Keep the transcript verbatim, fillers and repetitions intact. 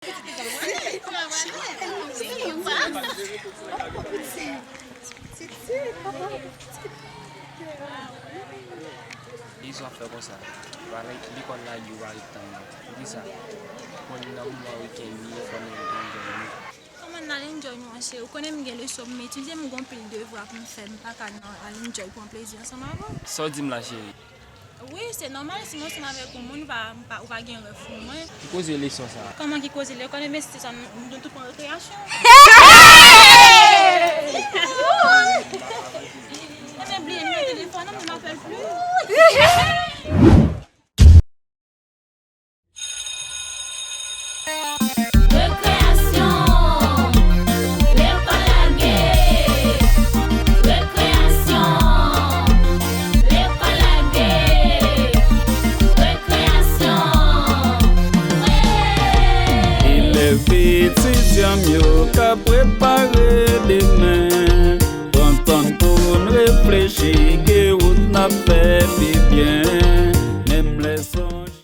Kisa w ap fè konsa? Lekòl la, yo pa ret tann nou. Poukisa? Konn nan moman wikenn li ye, fò nou enjoy nou. Kòman n al enjoy nou an, cheri? Ou konnen m gen leson m etidye, m gen anpil devwa pou m fè, m pa ka nan al enjoy, pran plezi ansanm avè w. Sa w di m la, cheri? Wi, se nòmal, si m ansanm avèk yon moun, ou pa, ou pa, ou pa gen rèv pou mwen. Ki koze leson sa a? Kòman ki koze lekòl? Ebyen, si se sa, nou, nou tout pran rekreyasyon. Ebyen, bliye nimewo telefòn nan, m apèl pli. Rekreyasyon, lekòl lage. Rekreyasyon, lekòl lage. Rekreyasyon, elèv etidyan m yo ka prepare demen. Pran tan n pou n reflechi ki wout n ap fè pi byen.